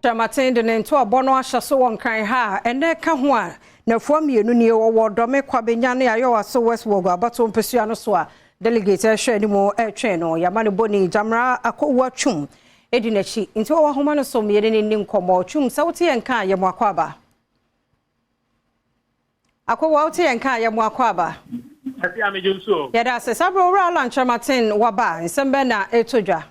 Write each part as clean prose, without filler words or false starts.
Kyerematen de ne ntoabɔ no ahyɛ so wɔ Nkran ha a ɛnnɛ ka ho a nnafua mmienu nie wɔwɔ Dɔme Kwabenya ne Ayɔwaso West Wuogon abatoɔ mpasua no so a delegate rehwɛ anim retwɛn no. Yɛama no bɔni Gyamera Akowua Twum di n'akyi nti wɔwɔ ahoma no so mmienu no nni nkɔmmɔ. Twum sɛ wote yɛn nka a yɛ mo akwaaba. Akowua wote yɛn nka a yɛ mo akwaaba. Ɛsi a megye nso o. Yɛda ase. Saa berɛ Owura Allan Kyerematen waba a, nsɛm bɛn na ɛretɔ dwa?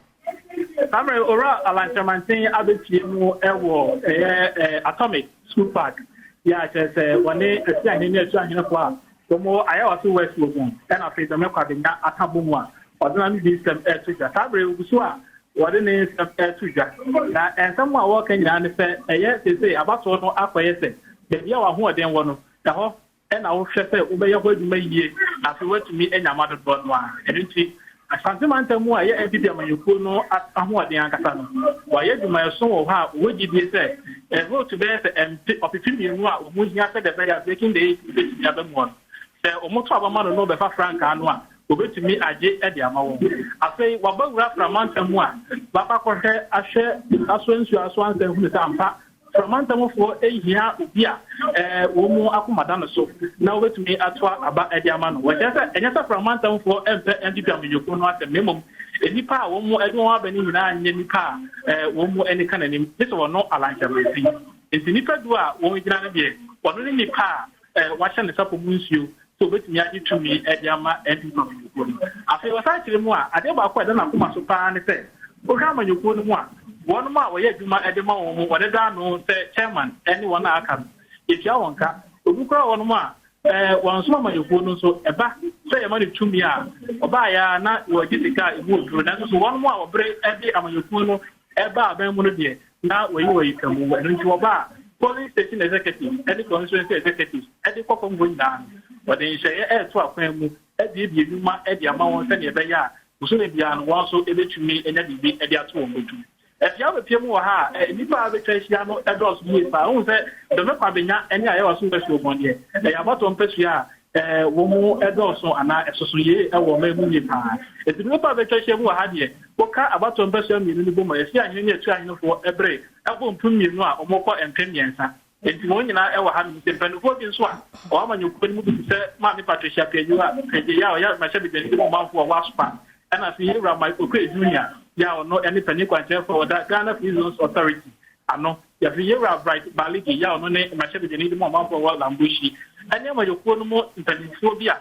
Saa berɛ Owura Allan Kyerematen abɛpie mu wɔ ɛyɛ Atomic School Park yɛ a kyerɛ sɛ wɔne Asuahene ne Asuahenefoɔ a wɔn Ayawaso West wɔ mu ɛna afei Dɔme Kwabenya aka bɔ mu a ɔde n'ano di nsɛm ɛreto dwa. Saa berɛ ogu so a wɔde ne nsɛm ɛreto dwa. Na nsɛm a wɔreka nyinaa ne sɛ ɛyɛ seesei abatoɔ no akɔyɛ sɛ baabi a w'ahoɔden wɔ no ɛhɔ na wohwɛ sɛ wobɛyɛ hɔ adwuma yie na afei woatumi anya mma dodoɔ no ara. Ɛno nti, Asante mantam mu a ɛyɛ NPP amanyɔkuo no ahoɔden ankasa no, wɔayɛ adwumayɛso wɔ hɔ a wɔwɔ gyidie sɛ vote bɛyɛ sɛ mpe ɔpepe mmienu a wɔn hia sɛdeɛ ɛbɛyɛ a Breaking the Eight no bɛtumi aba mu hɔ no, sɛ wɔto aba ma no na ɔbɛfa frankaa no a, wɔbɛtumi agye de ama wɔn. Afei wɔaba wura Fra mantam mu a wɔakɔ akɔhwɛ ahwɛ asoa nsuo aso ansa ahunu sɛ ampa Fra mantamfoɔ hia obi a wɔn mu akoma da no so na wɔbɛtumi ato aba de ama no. Wɔkyerɛ sɛ ɛnyɛ sɛ Fra mantamfoɔ mpɛ NPP amanyɔkuo no asɛm na mmom nnipa a wɔn de wɔn aba no nyinaa nyɛ nnipa a wɔn mu ani ka n'anim gye sɛ wɔno Alan Kyerematen. Nti nnipa du a wɔgyina no deɛ wɔno ne nnipa a wɔahyɛ ne sapɔ mu nsuo sɛ obetumi agye tumi de ama NPP amanyɔkuo no. Afei ɔsan kyerɛ mu a, adeɛ baako a ɛda n'akoma so paa ne sɛ, wohwɛ amanyɔkuo no mu a, wɔnom a wɔyɛ adwuma de ma wɔn mu, wɔdeda ano sɛ chairman ne wɔn a aka no, yɛtua wɔn ka. Obi koraa wɔ hɔnom a, wɔnsom amanyɔkuo no nso, ɛba sɛ yɛma no tumi a, ɔbaeɛ ara na wɔagye sika a ɛmu ɔduro. Nanso so wɔnom a wɔbere de amanyɔkuo no ba aban mu no deɛ, na wɔyi wɔn ayika mu. Ɛno nti wɔba a, polling station executives ne constituency executives de kɔ fam hɔ nyinaa no, wɔde nhyehyɛeɛ reto akwan mu abuebue nnwuma de ama wɔn sɛdeɛ ɛbɛyɛ a bosome biara no wɔn nso bɛtumi anya biribi de ato wɔn bɔtom. Afie a wobɛpie mu wɔ ha a, nnipa a wɔabɛtwa ahyia no dɔɔso yie paa. Wohu sɛ Dome Kwabenya ne Ayawaso West Wuogon deɛ, ɛyɛ abatoɔ mpasua a wɔn mu dɔɔso anaa ɛsoso yie wɔ ɔman mu yie paa. Enti nnipa a wɔabɛtwa ahyia mu wɔ ha deɛ, Woka abatoɔ mpasua mmienu no bom a, yɛsi ahene ne atuahenefoɔ bere bɔ mpem mmienu a wɔkɔ 3000. Enti wɔn nyinaa wɔ hanom. Sɛ mpanimfoɔ bi nso a wɔwɔ amanyɔkuo no mu bi te sɛ Maame Patricia Piayewa Adjei a ɔyɛ mmarahyɛbadwani de ma ɔmanfoɔ a wɔwɔ Asokwa, ɛna afei Yɛwura Mike Oquaye Junior yɛ a ɔno ne panin kwankyerɛfoɔ a ɔda Ghana Free Zones Authority ano. Yɛfrɛ Yewura Bright Baligi yi a ɔno ne mmarahyɛbadwani de ma ɔmanfoɔ a ɛwɔ Lambushi ne amanyɔkuo no mu mpanimfoɔ bi a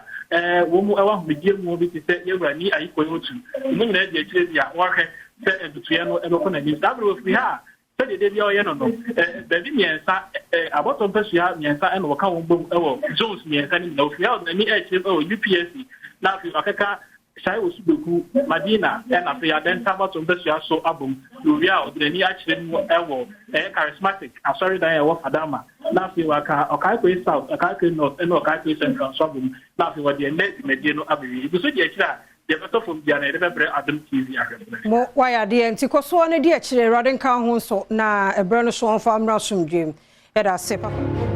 wɔn mu wɔ ahomegyeɛ mu bi te sɛ Yewura Nii Ayikoi Otu. Wɔn nyinaa di akyire bi a wɔrehwɛ sɛ ntotoeɛ no bɛkɔ n'anim. Saa berɛ wɔfiri ha a, sɛdeɛ da biara wɔyɛ no no, baabi mmiɛnsa, abɔtɔ mpasua mmiɛnsa na wɔka wɔn bom wɔ zones mmiɛnsa no nyinaa. Wɔfiri ha a wɔde n'ani rekyerɛ wɔ UPSC na afei wɔakeka Hyɛe wɔ Sudoku, Madina na afei Adenta abatoɔ mpasua so abom na owie a ɔde n'ani akyerɛ mu wɔ ɛyɛ Charismatic asɔredan a ɛwɔ Fadama na afei waka Okaikoi South, Okaikoi North ne Okaikoi Central nso abom na afei wɔde ɛnnɛ dwumadie no abɛwie. Yɛgu so di akyire a deɛ ɛbɛtɔ fam biara no yɛde bɛbrɛ Adom TV ahwɛfoɔ no. Mo wayɛ adeɛ nti kɔsoɔ no di akyire awurade nka wo ho nso na ɛberɛ no so ɔmfa mmra asomdwoeɛ mu yɛda ase papa.